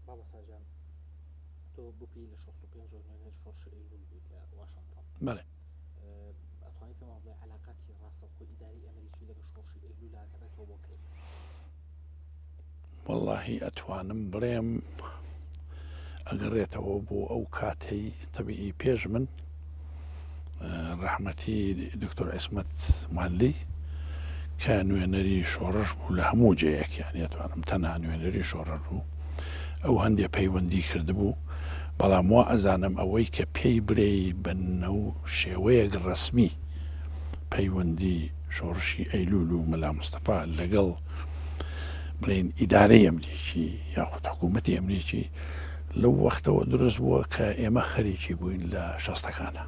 مامۆستا گیان تۆ بپی لە 65 نوێنەر شۆڕشی ئەیلول بوویت لە واشنگتۆن بەڵێ ئەتوانی پێمان بڵێ علاقاتی ڕاستەوخۆی ئیداری ئەمریکی لەگە شۆڕشی ئەیلول ئەگەڕێتەوە بۆ کەی؟ وەڵاهی ئەتوانم بڵێم ئەگەڕێتەوە بۆ ئەو کاتەی تەبیعی پێش من ڕەحمەتی دکتۆر عیسمەت مالی کە نوێنەری شۆڕش بوو لە هەموو جێیەک یانی ئەتوانم تەنها نوێنەری شۆڕش بوو ئەو هەندێ پەیوەندی کردبوو بەڵام وا ئەزانم ئەوەی کە پێی برێی بە نەو شێوەیەک ڕەسمی پەیوەندی شۆڕشی ئەیلول و مەلا مستەفا لەگەڵ بڵێین ئیدارەی ئەمریکی یاخود حکوومەتی ئەمریکی لەو وەختەوە دروست بووە کە ئێمە خەریکی بووین لە شەستەکانە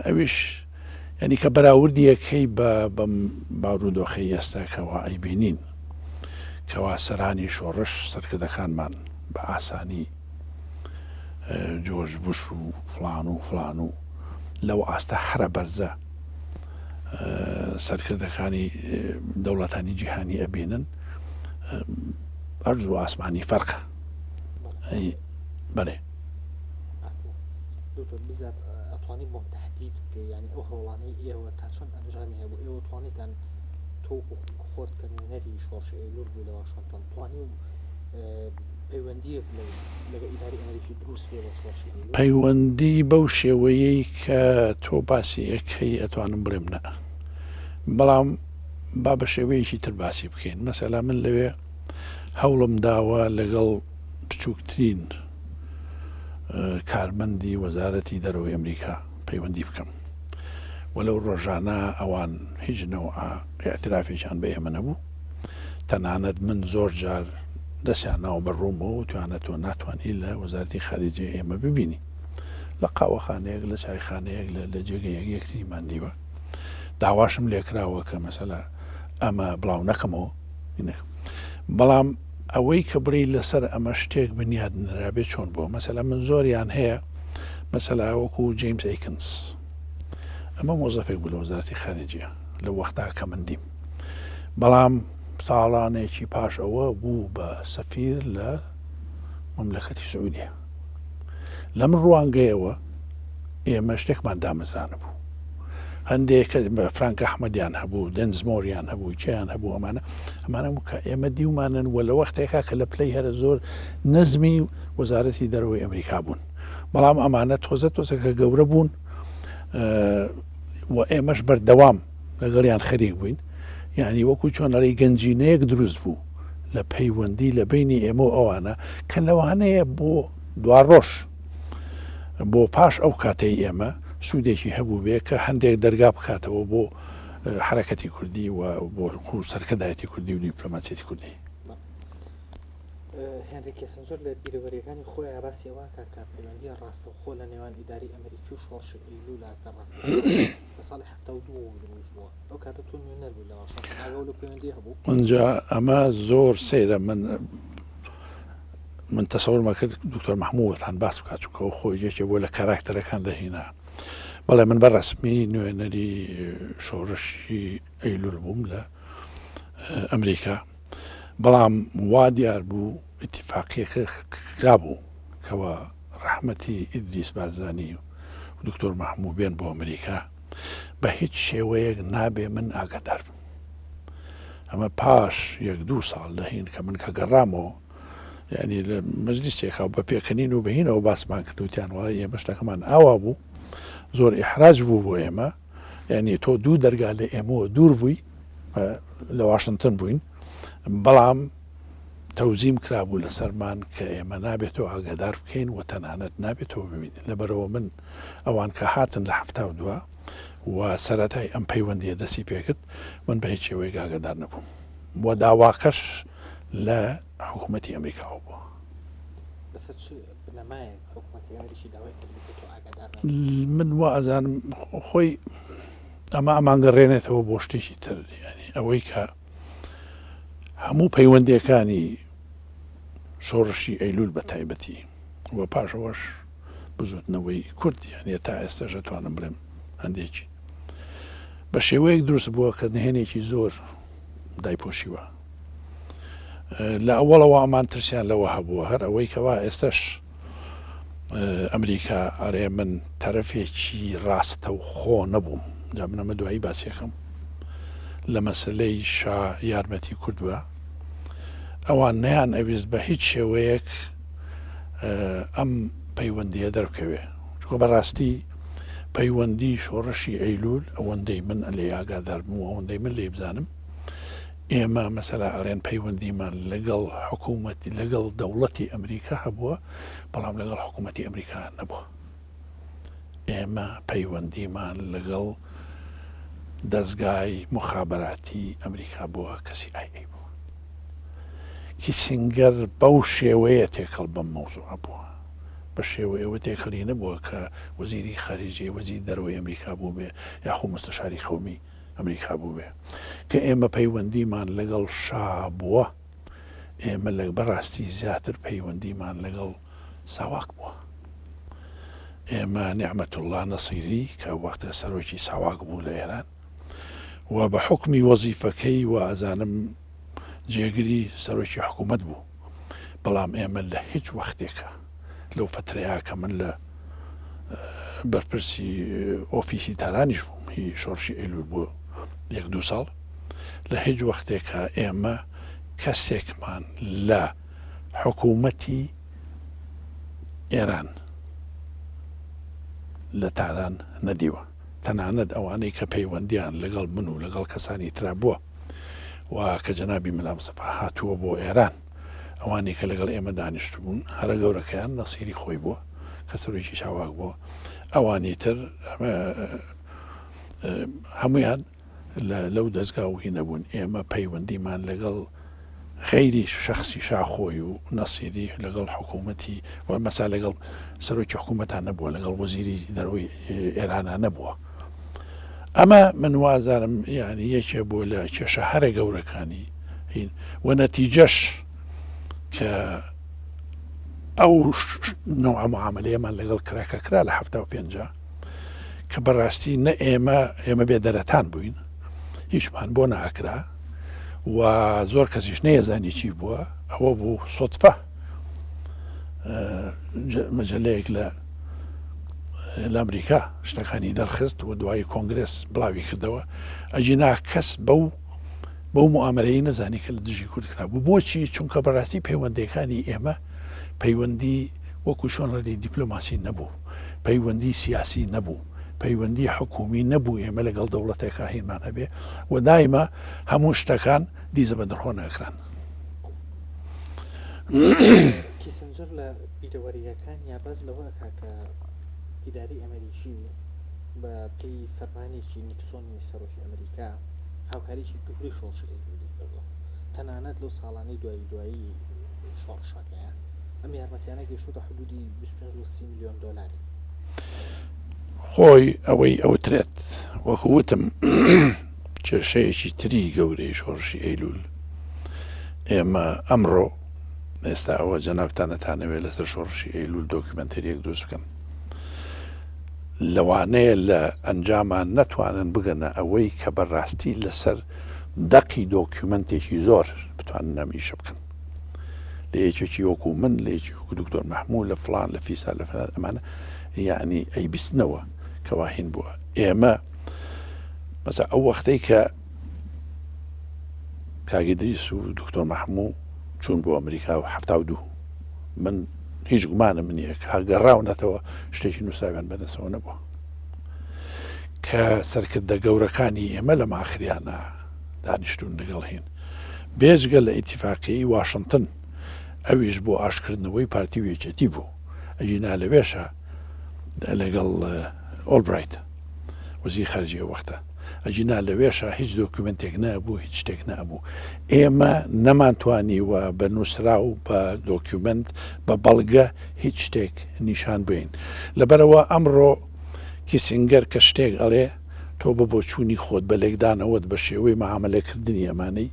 ئەویش یعنی کە بەراوردیەکەی بە بەم بارودۆخەی ئێستا کەوا ئەیبینین کەوا سەرانی شۆڕش سەرکردەکانمان بە ئاسانی جۆرج بوش و فلان و فلان و لەو ئاستە حرە بەرزە سەرکردەکانی دەوڵەتانی جیهانی ئەبینن ئەرز و ئاسمانی فەرقە بەێ دکتۆر بزات ئەتوانی بۆم تهدید بکەی یعنی ئەو هەوڵانەی ئێوە تا چۆن ئەنجامی هەبوو ئێوە توانیتان تۆ خۆت کە نوێنەری شۆڕشی ئەیلول بووی لە واشنتۆن توانی و پەیوەندیەک لەگە ئیداری ئەمریکی دروست بێ بۆ شۆڕشی ئەیلول؟ پەیوەندی بەو شێوەیەی کە تۆ باسی ئەکەی ئەتوانم بڵێم نا بەڵام با بە شێوەیەکی تر باسی بکەین مەسەلا من لەوێ هەوڵم داوە لەگەڵ بچووکترین کارمەندی وەزارەتی دەرەوەی ئەمریکا پەیوەندی بکەم و لەو ڕۆژانە ئەوان هیچ نەوعە ئیعترافێکیان بە ئێمە نەبوو تەنانەت من زۆر جار دەستیان ناوە بە ڕوومەوە وتویانە تۆ ناتوانی لە وەزارەتی خارجیە ئێمە ببینی لە قاوەخانەیەک لە چایخانەیەک لە لە جێگەیەک یەکتریمان دیوە داواشم لێکراوە کە مەسەلە ئەمە بڵاو نەکەمەوە بەڵام ئەوەی کە بڵێی لەسەر ئەمە شتێک بنیاد نرابێ چۆن بووە؟ مەسەلەن من زۆریان هەیە مەسەلا وەکو جەیمس ئەیکنس ئەمە مۆزەفێک بوو لە وەزارەتی خارجیە لە وەختا کە من دیم بەڵام ساڵانێکی پاش ئەوە بوو بە سەفیر لە مەملەکەتی سعودیە لەم ڕوانگەیەوە ئێمە شتێکمان دامەزرانبوو. هەندێک فرانک ئەحمەدیان هەبوو، دێنز مۆریان هەبوو، کێیان هەبوو ئەمانە ئەمانە بوو کە ئێمە دیومانن و لە وەختێکا کە لە پلەی هەرە زۆر نەزمی وەزارەتی دەرەوەی ئەمریکا بوون. بەڵام ئەمانە تۆزە تۆزە کە گەورە بوون و ئێمەش بەردەوام لەگەڵیان خەریک بووین یعنی وەکو چۆن ئەڵێی گەنجینەیەک دروست بوو لە پەیوەندی لە بینی ئێمە و ئەوانە کە لەوانەیە بۆ دواڕۆژ بۆ پاش ئەو کاتەی ئێمە سوودێکی هەبووبێ کە هەندێک دەرگا بکاتەوە بۆ حەرەکەتی کوردی و بۆ سەرکردایەتی کوردی و دیپلۆماسیەتی کوردی. هێنری کێسنجەر لە بیرەوەریەکانی خۆیان باسی ئەوە کە کە پەیوەندی ڕاستەوخۆ لە نێوان ئیداری ئەمریکی و شۆڕشی ئەیلولا کە ڕاستەوخۆ لە ساڵی 72 دروست بووە ئەو کاتە تۆ نوێنەر بووی لە واشنتۆن ئاگاو لەو پەیوەندیە هەبوو؟ ئینجا ئەمە زۆر سەیرە من من تەسەورم ئەکرد دکتۆر مەحموودتان باس بکات چونکە ئەو خۆی یەکێ بووە لە کاراکتەرەکان لە هینا بەڵێ من بە ڕەسمی نوێنەری شۆڕشی ئەیلول بووم لە ئەمریکا بەڵام وا دیار بوو ئیتیفاقیەکە کرابوو کەوا ڕەحمەتی ئیدریس بارزانی و دکتۆر مەحموو بێن بۆ ئەمریکا بە هیچ شێوەیەک نابێ من ئاگادار بم ئەمە پاش یەک دوو ساڵ لە هین کە من کە گەڕامەوە یعنی لە مەجلیسێکا بە پێکەنین و بەهینەوە باسمان کرد وتیان وڵای ئێمە شتەکەمان ئاوا بوو زۆر ئیحراج بوو بۆ ئێمە یعنی تۆ دوو دەرگا لە ئێمەوە دوور بووی لە واشنتن بووین بەڵام تەوزیم کرابوو لەسەرمان کە ئێمە نابێت تۆ ئاگادار بکەین و تەنانەت نابێت تۆ ببینین لەبەرەوە من ئەوان کە هاتن لە 72 و سەرەتای ئەم پەیوەندیە دەستی پێکرد من بە هیچ شێوەیەک ئاگادار نەبووم و داواکەش لە حکوومەتی ئەمریکاوە بووە. لەسەر چ بنەمایەک حکوومەتی ئەمریکی داوای کردبوو کە تۆ ئاگادار نەبی؟ من وا ئەزانم خۆی ئەمە ئەمانگەڕێنێتەوە بۆ شتێکی تر یانی ئەوەی کە هەموو پەیوەندیەکانی شۆڕشی ئەیلول بە تایبەتی و پاشەوەش بزوتنەوەی کورد یانە تا ئێستاش ئەتوانم بڵێم هەندێکی بە شێوەیەک دروست بووە کە نهێنێکی زۆر دایپۆشیوە. لە ئەوەڵەوە ئەمان ترسیان لەوە هەبووە هەر ئەوەی کەوا ئێستش ئەمریکا ئەرێ من تەرەفێکی ڕاستە و خۆ نەبووم جا من ئەمە دوایی باسیەکەم لە مەسلەی شا یارمەتی کورد بە ئەوان نیان ئەویست بە هیچ شێوەیەک ئەم پەیوەندیە دەرکەوێ چکە بەڕاستی پەیوەندی شۆڕشی ئەیلول ئەوەندەی من لێ ئاگادار بوو ئەوەندەی من لێ بزانم ئێمە مەسەلا ئەڵێن پەیوەندیمان لەگەڵ حکوومەتی لەگەڵ دەوڵەتی ئەمریکا هەبووە بەڵام لەگەڵ حکوومەتی ئەمریکا نەبووە ئێمە پەیوەندیمان لەگەڵ دەستگای مخابراتی ئەمریکا بووە کەسی ئای ئەی بووە کیسینگەر بەو شێوەیە تێکەڵ بەم مەوزوعە بووە بە شێوەی ئەوە تێکەڵی نەبووە کە وەزیری خارجیە وەزیر دەرەوەی ئەمریکا بووبێ یاخۆ مستەشاری قەومی ئەمریکا بووبێ کە ئێمە پەیوەندیمان لەگەڵ شا بووە ئێمە لە بەڕاستی زیاتر پەیوەندیمان لەگەڵ ساواک بووە ئێمە نیعمەتوڵڵا نەسیری کە وەختە سەرۆکی ساواک بوو لە ئێران و بە حکمی وەزیفەکەی و ئەزانم جێگری سەرۆکی حکوومەت بوو بەڵام ئێمە لە هیچ وەختێکە لەو فترەیە کە من لە بەرپرسی ئۆفیسی تارانیش بووم هی شۆڕشی ئەیلول بۆ یەک دوو ساڵ لە هیچ وەختێکە ئێمە کەسێکمان لە حکوومەتی ئێران لە تاران نەدیوە تەنانەت ئەوانەی کە پەیوەندیان لەگەڵ من و لەگەڵ کەسانی ترا بووە و کە جەنابی مەلا مستەفا هاتووە بۆ ئێران ئەوانەی کە لەگەڵ ئێمە دانیشتبوون هەرە گەورەکەیان نەسیری خۆی بووە کە سەرۆکی چاواک بووە ئەوانی تر هەمویان لەو دەستگا و هی نەبوون ئێمە پەیوەندیمان لەگەڵ غەیری شەخسی شا خۆی و نەسیری لەگەڵ حکوومەتی و مەسا لەگەڵ سەرۆکی حکوومەتان نەبووە لەگەڵ وەزیری دەرەوەی ئێرانە نەبووە ئەمە من وازانم یعنی یەکێ بووە لە کێشە هەرە گەورەکانی هین و نەتیجەش کە ئەو نوعە معاملەیەمان لەگەڵ کراکە کرا لە 75 کە بەڕاستی نە ئێمە ئێمە بێ دەرەتان بووین هیچمان بۆ ناکرا و زۆر کەسیش نەیەزانی چی بووە ئەوە بوو سۆتفە مەجلەیەک لە لە ئەمریکا شتەکانی دەرخست و دوایی کۆنگرس بڵاوی کردەوە ئەگینا کەس بەو بەو موئامەرەی نەزانی کە لە دژی کورد کرابوو بۆچی چونکە بەڕاستی پەیوەندەکانی ئێمە پەیوەندی وەکو چۆن ڕێی دیپلۆماسی نەبوو پەیوەندی سیاسی نەبوو پەیوەندی حکومی نەبوو ئێمە لەگەڵ دەوڵەتێکا هینمان هەبێ و دایمە هەموو شتەکان دیزە بەندرخۆ ناکران. کیسنجەر لە بیرەوەرییەکانیا باس لەوە ئەکا کە ئیدارەی ئەمەریکی بە پێی فەرمانێکی نیکسۆنی سەرۆکی ئەمریکا هاوکاریی گەورەی شۆڕشی ئەیلولی کردووە تەنانەت لەو ساڵانەی دوایی دوایی شۆڕشەکەیە ئەم یارمەتیانە گەیشتووتە حدودی 25 بۆ 30 میلیۆن دۆلاری. خۆی ئەوەی ئەوترێت وەکو وتم کێشەیەکی تری گەورەی شۆڕشی ئەیلول ئێمە ئەمڕۆ ئێستا ئەوە جەنابتان ئەتانەوێت لەسەر شۆڕشی ئەیلول دۆکیومێنتەریەک دروست بکەن لەوانەیە لە ئەنجامان نەتوانن بگەنە ئەوەی کە بەڕاستی لەسەر دەقی دۆکیومنتێکی زۆر بتوانن ئەم ئیشە بکەن لە یەکێکی وەکو من لە یەکی وەکو دکتۆر مححمود لە فلان لە فیسا لە فلان ئەمانە یعنی ئەی بیستنەوە کەوا هین بووە ئێمە مەسا ئەو وەختەی کە کاک ئیدریس و دکتۆر مەحموو چوون بۆ ئەمریکا و 72 من هیچ گومانم نییە کە گەڕاونەتەوە شتێکی نووسراویان بەدەستەوە نەبووە کە سەرکردە گەورەکانی ئێمە لە ماخریانە دانیشتون لەگەڵ هین بێجگە لە ئیتیفاقی واشنتن ئەویش بۆ ئاشکردنەوەی پارتی و یەکێتی بوو ئەگینا لەوێشە لەگەڵ ئۆلبرایت وەزیری خارجی ئەو وەختە ئەگینا لەوێشا هیچ دۆکیومێنتێک نەبوو هیچ شتێک نەبوو ئێمە نەمانتوانیوە بە نووسراو بە دۆکیومنت بە بەڵگە هیچ شتێک نیشان بین لەبەرەوە ئەمڕۆ کیسینگەر کە شتێک ئەڵێ تۆ بە بۆچوونی خۆت بە لێکدانەوەت بە شێوەی معاملەکردنی ئەمانەی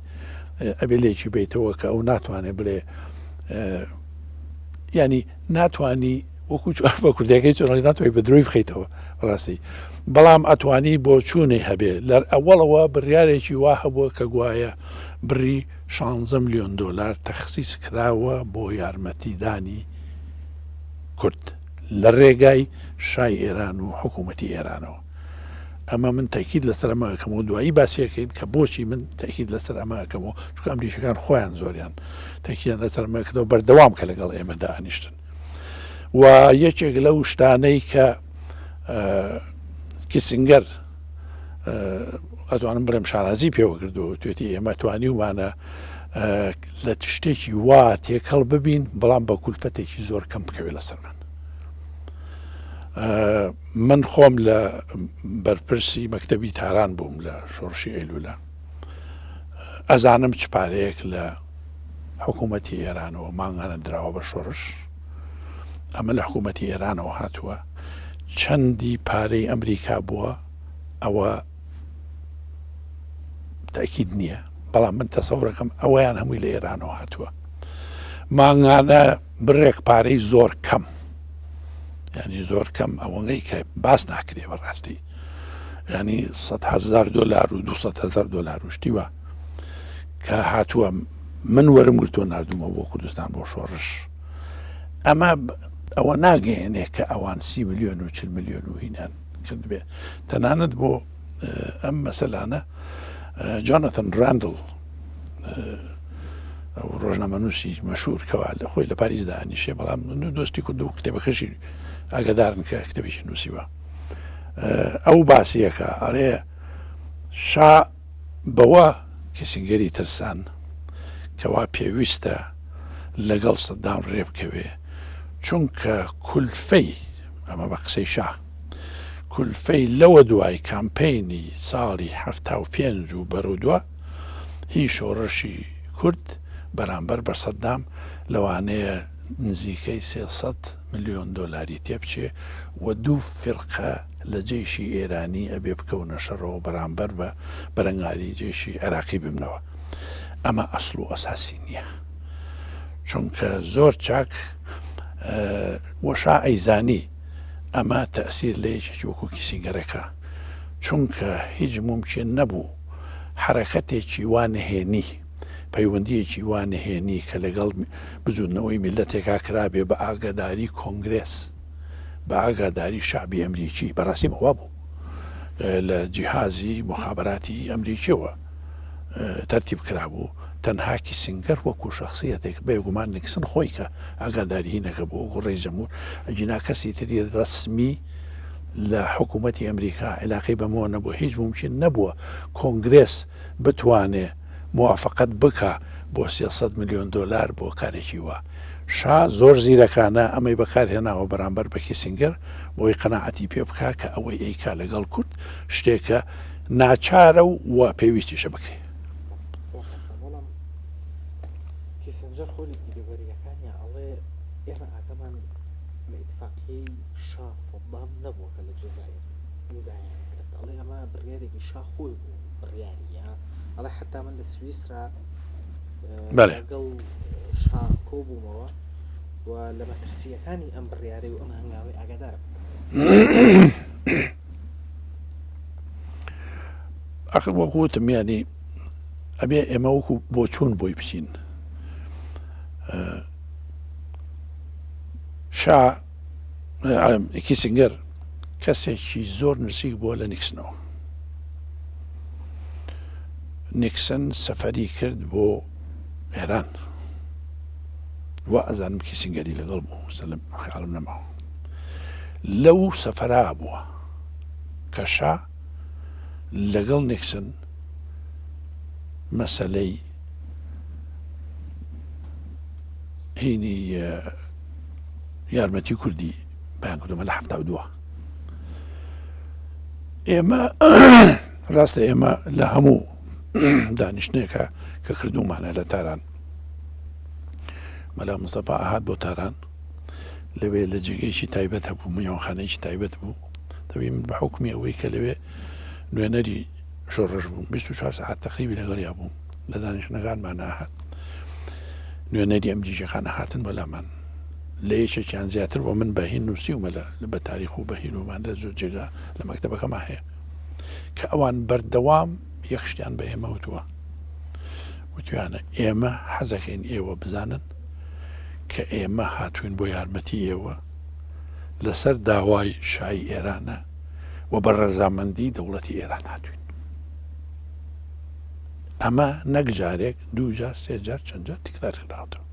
ئەبێ لێکی بیتەوە کە ئەو ناتوانێت بڵێ ینی ناتانی وەکو بە کوردەکەی چۆن ناتوانانی بە درۆی بخەیتەوە ڕاستی بەڵام ئەتوانی بۆچوونی هەبێ لە ئەوەڵەوە بڕیارێکی وا هەبووە کە گوایە بڕی شانزە ملیۆن دۆلار تەخسیس کراوە بۆ یارمەتیدانی کورد لە ڕێگای شای ئێران و حکوومەتی ئێرانەوە. ئەمە من تەئکید لەسەر ئەمە ئەکەمەوە دوایی باسی ئەکەین کە بۆچی من تەئکید لەسەر ئەمە ئەکەمەوە چونکە ئەمریکیەکان خۆیان زۆریان تەئکیدیان لەسەر ئەمە کردەوە بەردەوام کە لەگەڵ ئێمە دانیشتن و یەکێک لەو شتانەی کە کیسنگەر ئەتوانم بڵێم شانازی پێوە کردو توێتی ئێمە توانیومانە لە شتێکی وا تێکەڵ ببین بەڵام بە کولفەتێکی زۆر کەم بکەوێت لەسەرمان من خۆم لە بەرپرسی مەکتەبی تاران بووم لە شۆڕشی ئەیلولە ئەزانم چ پارەیەک لە حکوومەتی ئێرانەوە مانگانە دراوە بە شۆڕش ئەمە لە حکوومەتی ئێرانەوە هاتووە چەندی پارەی ئەمریکا بووە ئەوە تاکیید نییە بەڵام من تەسەورەکەم ئەوەیان هەمووی لە ئێرانەوە هاتووە مانگانە بڕێک پارەی زۆر کەم ینی زۆر کەم ئەوەنەی کە باس ناکرێ بەڕاستی ینی هزار دلار و 200 هزار دلار و شتی وە کە هاتووە من وەرم گرتووە نردومە بۆ کوردستان بۆ شۆڕش ئەمە ئەوە ناگەیەنێ کە ئەوان سی میلیۆن و چل میلیۆن و هینان کردبێ تەنانەت بۆ ئەم مەسەلانە جۆنەتن ڕاندڵ ئەو ڕۆژنامەنووسی مەشهور کەوا لە خۆی لە پاریس دانیشێ بەڵام دۆستی کورد و کتێبەکەشی ئاگادارن کە کتێبێکی نووسیوە ئەو باسیەکە ئەڵێ شا بەوە کیسنگەری ترسان کەوا پێویستە لەگەڵ سەدام ڕێ بکەوێ چونکە کولفەی ئەمە بە قسەی شا کولفەی لەوە دوای کامپەینی ساڵی 75 و بەرەو دوا هی شۆڕشی کورد بەرامبەر بە سەدام لەوانەیە نزیکەی 300 ملیۆن دۆلاری تێبچێ و دوو فیرقە لە جەیشی ئێرانی ئەبێ بکەونە شەڕەوە بەرامبەر بە بەرەنگاری جەیشی عێراقی ببنەوە. ئەمە ئەسڵ و ئەساسی نییە. چونکە زۆر چاک وەشا ئەیزانی ئەمە تەئسیر لە یەکێکی وەکو کیسینگەرەکە چونکە هیچ مومکین نەبوو حەرەکەتێکی وا نهێنی پەیوەندیەکی وا نهێنی کە لەگەڵ بزوتنەوەی میللەتێکا کرابێ بە ئاگاداری کۆنگرێس بە ئاگاداری شەعبی ئەمریکی بەڕاستی ئەوە بوو لە جیهازی مخابراتی ئەمریکیەوە تەرتیب کرابوو تەنها کیسنگەر وەکو شخصیەتێک بێگومان نکسن خۆی کە ئاگاداری هینەکە بوو وەکو ڕێی جەمهور ئەگینا کەسی تری ڕەسمی لە حکوومەتی ئەمریکا علاقەی بەمەوە نەبوو هیچ ممکن نەبووە کۆنگرێس بتوانێ موافقەت بکا بۆ 300 ملیۆن دۆلار بۆ کارێکی وا شا زۆر زیرەکانە ئەمەی بەکارهێناوە بەرامبەر بە کیسنگەر بۆی قەناعەتی پێ بکا کە ئەوەی ئەیکا لەگەڵ کورد شتێکە ناچارە و و پێویستیشە بکرێ. کیسنجەر خۆی لە بیرەوەرییەکانیا ئەڵێ ئێمە ئاگامان لە ئیتفاقیەی شا سەدام نەبووە کە لە جەزائیر ئیمزایان کرد ئەڵێ ئەمە بڕیارێکی شا خۆی بوو بڕیاری یا ئەڵێ حتا من لە سویسرا لەگەڵ شا کۆ بوومەوە و لە مەترسیەکانی ئەم بڕیارەی و ئەم هەنگاوی ئاگادارم ئەخر وەکو وتم یانی ئەبێ ئێمە وەکو بۆچوون بۆی بچین شا کیسنگەر کەسێکی زۆر نزیک بووە لە نیکسنەوە نیکسن سەفەری کرد بۆ ئێران و ئەزانم کیسنگەری لەگەڵ بوو سەلم خیاڵم نەماوە لەو سەفەرا بووە کە شا لەگەڵ نیکسن مەسەلەی هینی یارمەتی کوردی بەیان کردومە لە هەفتا و دووە ئێمە ڕاستە ئێمە لە هەموو دانیشتێکە کە کردومانە لە تاران مەلا مستەفا ئاهات بۆ تاران لەوێ لە جێگەیەکی تایبەت هەبوو میوانخانەیەکی تایبەت بوو دەبی من بە حکومی ئەوەی کە لەوێ نوێنەری شۆڕش بووم 24 ساعت تقریبی لەگەڵیا بووم لە دانیشتنەکانمان ئاهات نوێنەری ئەم جیژەکانە هاتن بۆ لامان لە یەکێکیان زیاتر بۆ من بە هین نووسیومە لە بە تاریخ و بە هینومان لە زۆر جێگا لە مەکتەبەکەمان هەیە کە ئەوان بەردەوام یەک شتیان بە ئێمە وتووە. وتویانە ئێمە حەزەکەین ئێوە بزانن کە ئێمە هاتووین بۆ یارمەتی ئێوە لەسەر داوای شای ئێرانە و بە ڕەزامەندی دەوڵەتی ئێران هاتووین. ئەمە نەک جارێک دوو جار سێ جار چەند جار تکرار کراوەتەوە.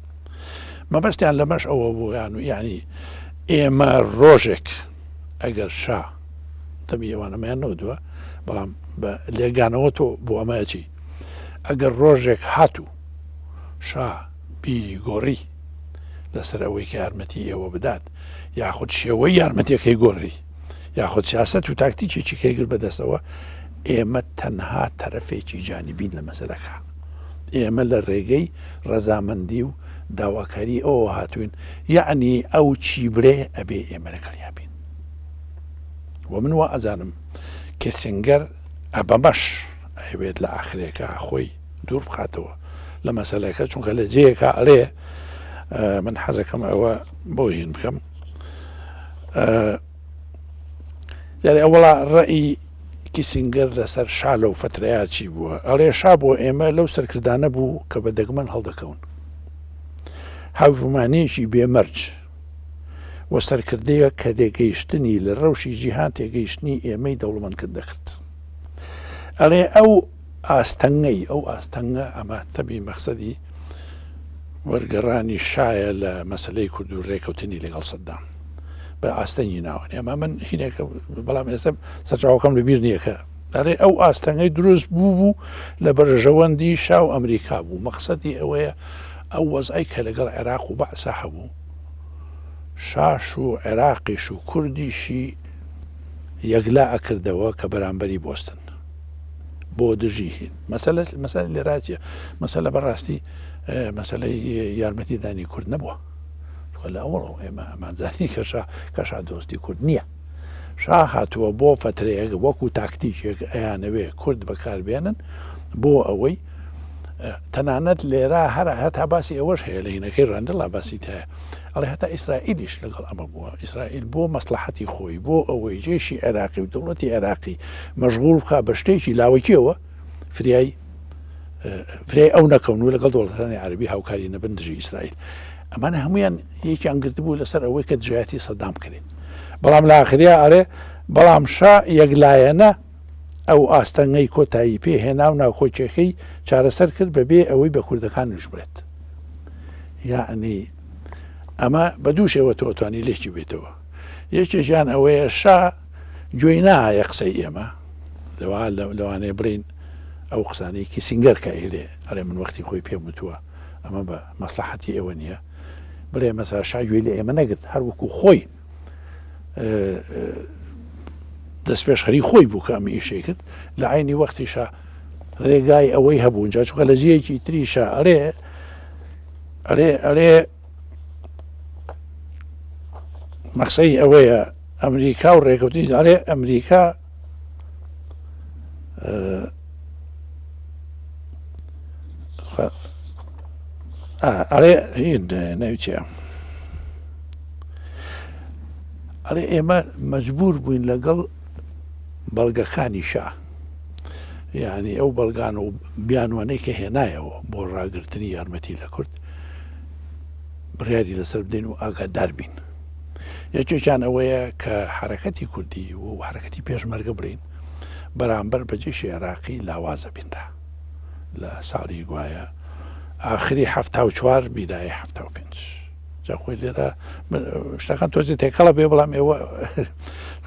مەبەستیان لەمەش ئەوە بوو یان و یعنی ئێمە ڕۆژێک ئەگەر شا تەمی ئەوانەمەیان نەوتووە بەڵام بە لێگانەوە تۆ بۆ ئەمە چی ئەگەر ڕۆژێک هاتوو شا بیری گۆڕی لەسەر ئەوەی کە یارمەتی ئێوە بدات یاخود شێوەی یارمەتیەکەی گۆڕی یاخود سیاست و تاکتیکێکی کەی گرت بەدەستەوە ئێمە تەنها تەرەفێکی جانبین لە مەسەلەکە ئێمە لە ڕێگەی ڕەزامەندی و داواکاری ئەوە هاتوین یعنی ئەو چی بڵێ ئەبێ ئێمە لەگەڵیا بین و من وا ئەزانم کیسینگەر ئەبەمەش ئەوێت لە ئاخرێکە خۆی دوور بخاتەوە لە مەسەلەکە چونکە لە جێیەکە ئەڵێ من حەزەکەم ئەوە بۆ هین بکەم یاری ئەوەڵا ڕئی کیسینگەر لەسەر شا لەو فترەیە چی بووە ئەڵێ شا بۆ ئێمە لەو سەرکردانە بوو کە بە دەگمەن هەڵدەکەون هاوپەیمانیەکی بێمەرج و سەرکردەیە کە تێگەیشتنی لە ڕەوشی جیهان تێگەیشتنی ئێمەی دەوڵەمەند کرد دەکرد ئەڵێ ئەو ئاستەنگەی ئەو ئاستەنگە ئەمە تەبی مەخسەدی وەرگەڕانی شایە لە مەسلەی کورد و ڕێکەوتنی لەگەڵ سەدام بە ئاستەنگی ناوەنی ئەمە من هینێکە بەڵام ئێستا سەرچاوەکەم لە بیر نییە کە ئەڵێ ئەو ئاستەنگەی دروست بوو بوو لە بەرژەوەندی شا و ئەمریکا بوو مەقسەدی ئەوەیە ئەو وەزعەی کە لەگەڵ عێراق و بەعسا هەبوو شاش و عێراقیش و کوردیشی یەکلا ئەکردەوە کە بەرامبەری بۆستن بۆ دژی هین مەسەلە مەسەلە لێرا چیە مەسەلە بەڕاستی مەسەلەی یارمەتی دانی کورد نەبووە چونکە لە ئەوەڵەوە ئێمە ئەمانزانی کە شا کە شا دۆستی کورد نییە شا هاتووە بۆ فترەیەک وەکو تاکتیکێک ئەیانەوێ کورد بەکاربێنن بۆ ئەوەی تەنانەت لێرە هەر هەتا باسی ئەوەش هەیە لە هینەکەی ڕەندڵا باسی تایە ئەڵێ هەتا ئیسرائیلیش لەگەڵ ئەمە بووە ئیسرائیل بۆ مەسلحەتی خۆی بۆ ئەوەی جێشی عێراقی و دەوڵەتی عێراقی مەشغوڵ بکا بە شتێکی لاوەکیەوە فریای فریای ئەو نەکەون و لەگەڵ دەوڵەتانی عەربی هاوکاری نەبن دژی ئیسرائیل ئەمانە هەمویان یەکیان گرتبوو لەسەر ئەوەی کە دژایەتی سەدام کرێت بەڵام لە ئاخریا ئەرێ بەڵام شا یەکلایەنە ئەو ئاستەنگەی کۆتایی پێ هێنا و ناکۆکیەکەی چارەسەر کرد بەبێ ئەوەی بە کوردەکان نشبرێت یعنی ئەمە بە دوو شێوە تۆتوانی لێکی بێتەوە یەکێکیان ئەوەیە شا گوێی نایە قسەی ئێمە لەوا لەوانەیە بڵین ئەو قسانەی کیسینگەر کە ئەیلێ ئەڵێ من وەختی خۆی پێم وتووە ئەمە بە مەسلحەتی ئێوە نییە بڵێ مەسا شا گوێی لە ئێمە نەگرت هەر وەکو خۆی دەستپێشخەری خۆی بوو کە ئەم ئیشەی کرد لە عینی وەختیشا ڕێگای ئەوەی هەبوو جا چونکە لە جێیەکی تریشا ئەڵێ ئەڵێ ئەڵێ مەخسەی ئەوەیە ئەمریکا و ڕێکەوتنی ئەڵێ ئەمریکا ئەڵێ ناوی چیە ئەڵێ ئێمە مەجبور بووین لەگەڵ بەڵگەکانی شا یعنی ئەو بەڵگان و بیانوانەی کە هێنایەوە بۆ ڕاگرتنی یارمەتی لە کورد بڕیاری لەسەر بدەین و ئاگادار بین یەکێکیان ئەوەیە کە حرەکەتی کوردی و حرەکەتی پێشمەرگە بڵین بەرامبەر بە جێشی عێراقی لاوازە بینرا لە ساڵی گوایە ئاخری 74 بیدایە 75 جا خۆی لێرە شتەکان تۆزی تێکەڵە بێ بەڵام ئێوە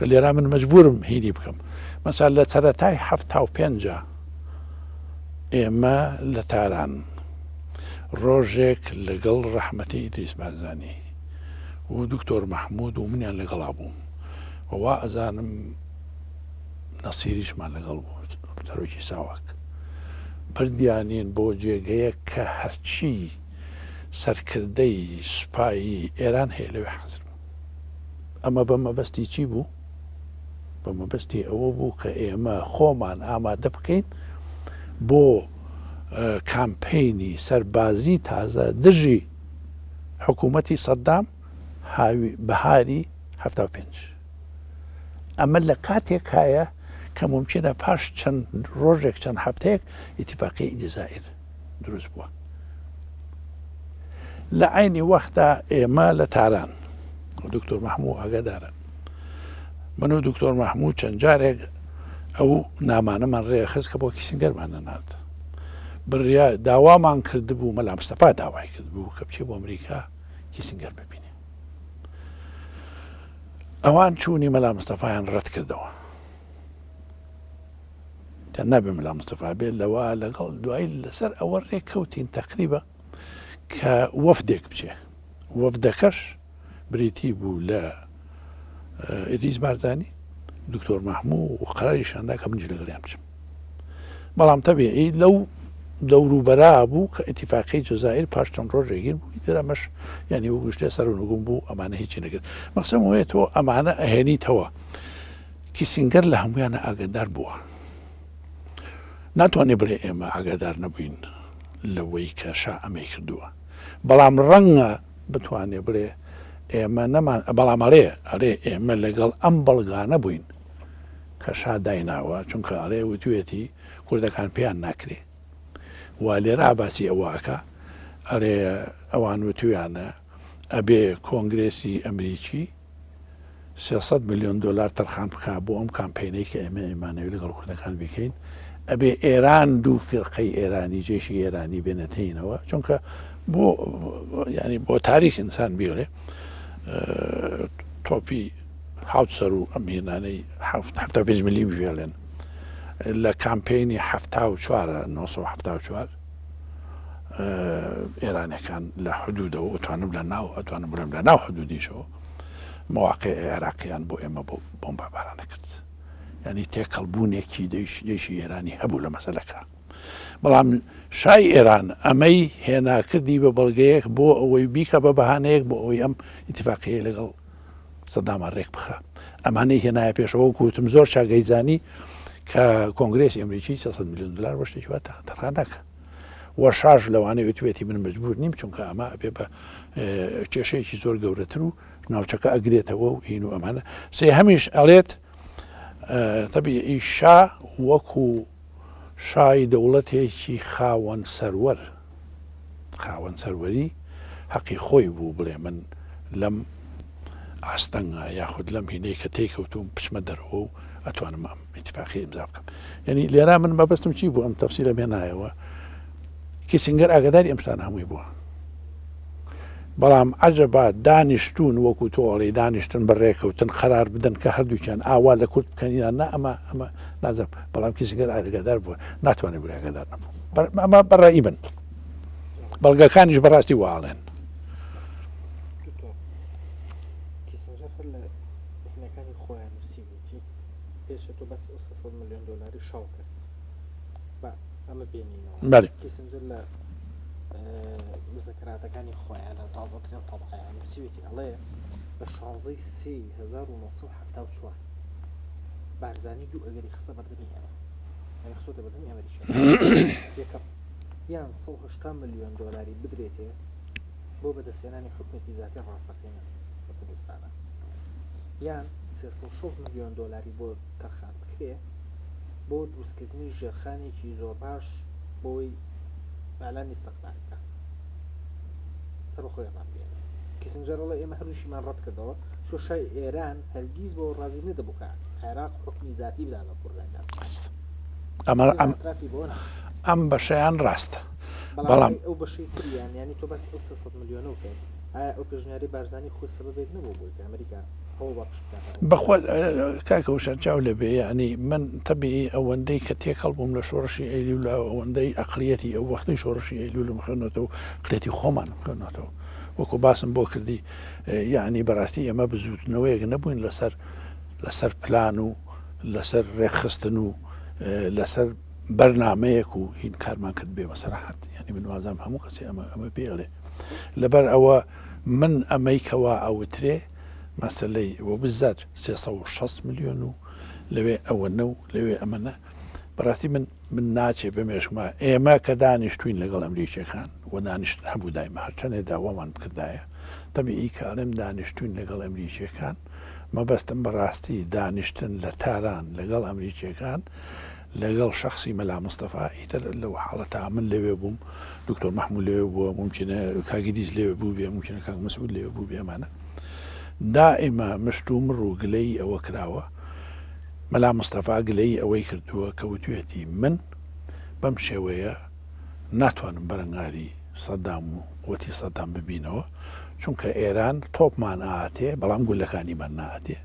لێرا من مەجبورم هینی بکەم مەسا لە سەرەتای 75 ئێمە لە تاران ڕۆژێک لەگەڵ ڕەحمەتی ئیدریس بارزانی و دکتۆر مەحمود و منیان لەگەڵا بووم و وا ئەزانم نەسیریشمان لەگەڵ بوو سەرۆکی ساواک بردیانین بۆ جێگەیەک کە هەرچی سەرکردەی سوپای ئێران هەیە لەوێ حازر بوو. ئەمە بە مەبەستی چی بوو؟ بە مەبەستی ئەوە بوو کە ئێمە خۆمان ئامادە بکەین بۆ کامپەینی سەربازی تازە دژی حکوومەتی سەدام هاوی بەهاری 75. ئەمە لە کاتێکایە کە ممکنە پاش چەند ڕۆژێک چەند هەفتەیەک ئیتیفاقی جەزائیر. دروست بووە. لە عەینی وەختا ئێمە لە تاران و دکتۆر مەحموو ئاگادارە من و دکتۆر مەحموو چەند جارێک ئەو نامانەمان ڕێخست کە بۆ کیسنگەرمان نەنارد بڕیا داوامان کردبوو مەلا مستەفا داوای کردبوو کە بچێ بۆ ئەمریکا کیسنگەر ببینێ ئەوان چوونی مەلا مستەفایان ڕەت کردەوە کە نابێ مەلا مستەفا بێت لەوە لەگەڵ دوایی لەسەر ئەوە ڕێککەوتین تەقریبە کە وەفدێک بچێ وەفدەکەش بریتی بوو لە ئیدریس بارزانی دکتۆر مەحموو و قەراریشاندا کە منیش لەگەڵیان بچم بەڵام تەبیعی لەو دەوروبەرا بوو کە ئیتیفاقی جەزائیر پاش چەند ڕۆژێکین بوو ئیتر ئەمەش یعنی وەکو شتێ سەر و نگوم بوو ئەمانە هیچی نەکرد مەقسەم وەیە تۆ ئەمانە ئەهێنیتەوە کیسینگەر لە هەمویانە ئاگادار بووە ناتوانێ بڵێ ئێمە ئاگادار نەبووین لەوەی کە شا ئەمەی کردووە بەڵام ڕەنگە بتوانێ بڵێ ئێمە نەمان بەڵام ئەڵێ ئەڵێ ئێمە لەگەڵ ئەم بەڵگانە بووین کە شا دایناوە چونکە ئەڵێ وتوێتی کوردەکان پێیان ناکرێ و لێرە باسی ئەوە ئەکا ئەڵێ ئەوان وتویانە ئەبێ کۆنگرێسی ئەمریکی 300 میلیۆن دلار تەرخان بکا بۆ ئەم کامپینەی کە ئێمە ئێمانەوێت لەگەڵ کوردەکان بیکەین ئەبێ ئێران دوو فیرقەی ئێرانی جێشی ئێرانی بێنێتەینەوە چونکە بۆ ینی بۆ تاریخ ئینسان بیڵێ تۆپی حوت سەر و ئەم هێنانەی 75 ملیم ژێڵێن لە کامپینی 74 974 ئێرانەکان لە حدودەوە ئەتوانم لە ناو ئەتوانم بڵێم لە ناو حدودیشەوە مواقع عێراقیان بۆ ئێمە بۆ بۆمبابارانە کرد ینی تێکەڵبوونێکی دەیشی ئێرانی هەبوو لە مەسەلەکە بەڵام شای ئێران ئەمەی هێناکردی بە بەڵگەیەک بۆ ئەوەی بیکە بە بەهانەیەک بۆ ئەوەی ئەم ئیتفاقیە لەگەڵ سەداما ڕێک بخە ئەمانەی هێنایە پێشەوە کوتم زۆر چاگەیزانی کە کۆنگرێسی ئەمریکی 300 میلیۆن دلار بۆ شتێکی وا تەرخان ناکە و شاش لەوانەیە وتوێتی من مجبور نیم چونکە ئەمە ئەبێ بە کێشەیەکی زۆر گەورەتر و ناوچەکە ئەگرێتەوە و هین و ئەمانە سێ هەمیش ئەڵێت تەبیعی شا وەکو شای دەوڵەتێکی خاوەن سەروەر خاوەن سەروەری حەقی خۆی بوو بڵێ من لەم ئاستەنگە یاخود لەم هینەی کە تێکەوتوم بچمە دەرەوە و ئەتوانم ئەم ئیتفاقی ئیمزا بکەم یعنی لێرا من مەبەستم چی بوو ئەم تەفسیرە هێنایەوە کیسنگەر ئاگداری ئەم شتانە هەمووی بووە بەڵام عەجەبا دانیشتوون وەکو تۆ ئەڵێی دانیشتن بە ڕێکەوتن قەرار بدەن کە هەردووکیان ئاوا لە کورد بکەن یان نا ئەمە ئەمە نازانم بەڵام کیسنگەر ئاگادار بووە ناتوانێت بڵێ ئاگادار نەبوو ئەمە بەڕایی من بەڵگەکانیش بەڕاستی واڵێن کیسنجەر هەر لە هینەکانی خۆیان نووسیویەتی پێشە تۆ باسی ئەو 300 ملیۆن دۆلاری شاو کرد با ئەمە بێنینەوە بەێ کیسنجەر لە مزەکەراتەکانی خۆیان لە تازەترین تەبعەیان نووسیوێتی ئەڵێ لە 16 سی 1974 بارزانی دوو ئەگەری خستە بەردەمی ئێمە یعنی خستۆتە بەردەمی ئەمریکا یەکەم یان 180 ملیۆن دۆلاری بدرێتێ بۆ بەدەستهێنانی حکومێکی زیاتر ڕاستەقینە لە کوردستانە یان 360 ملیۆن دۆلاری بۆ تەرخان بکرێ بۆ دروستکردنی ژێرخانێکی زۆر باش بۆی ئالانی ئیستقلال بکە سەربەخۆی ڕابگەیەنێ کیسنجەر ئەڵێ ئێمە هەردووشیمان ڕەت کردەوە چۆ شای ئێران هەرگیز بۆ ڕازی نەدەبوو کە عێراق حکومی زیاتی بدا بە کوردەکان ئەمە ئەم ئەترافی بۆ ناکات. ئەم بەشەیان ڕاستە بەڵام بەڵام ئەو بەشەی تریان یانی تۆ باسی ئەو 300 ملیۆنە کرد ئایا ئەو پێشنیاری بارزانی خۆی سەبەبێک نەبوو بۆی کە ئەمریکا بەخوا کاکە وشار چاو لێ بێ یەعنی من تەبیعی ئەوەندەی کە تێکەڵ بووم لە شۆڕشی ئەیلولا ئەوەندەی ئەقلیەتی ئەو وەختەی شۆڕشی ئەیلولم خوێنەوە ئەقلیەتی خۆمانم خوێنەوە وەکو باسم بۆ کردی یەعنی بەڕاستی ئێمە بزوتنەوەیەک نەبووین لەسەر لەسەر پلان و لەسەر ڕێکخستن و لەسەر بەرنمەیەک و هین کارمان کرد بێ بەسەرحەت ینی من وازام هەموو کەسی ئەمە ئەمە پێڵێ لەبەر ئەوە من ئەمەی کەوا ئەوترێ مەسەلەی و بزات 360 ملیۆن و لەوێ ئەوەنە و لەوێ ئەمەنە بەڕاستی من من ناچێ بە مێشکما ئێمە کە دانیشتوین لەگەڵ ئەمریکیەکان و دانیشتن هەبوو دایمە هەرچەندێ داوامان بکردایە تەبیعی کە ئەڵێم دانیشتوین لەگەڵ ئەمریکیەکان مەبەستم بەڕاستی دانیشتن لە تاران لەگەڵ ئەمریکیەکان. لەگەڵ شەخسی مەلا مستەفا ئیتر لەو حاڵەتا من لەوێ بووم دکتۆر مەحموود لەوێ بووە مومکینە کاک ئیدریس لەوێ بووبێ مومکینە کاک مەسعود لەوێ بووبێ ئەمانە دائیمە مشتومڕ و گلەیی ئەوە کراوە مەلا مستەفا گلەیی ئەوەی کردووە کە وتوێتی من بەم شێوەیە ناتوانم بەرەنگاری سەدام و قوتی سەدام ببینەوە چونکە ئێران تۆپمان ئاتێ بەڵام گولەکانیمان ناتێ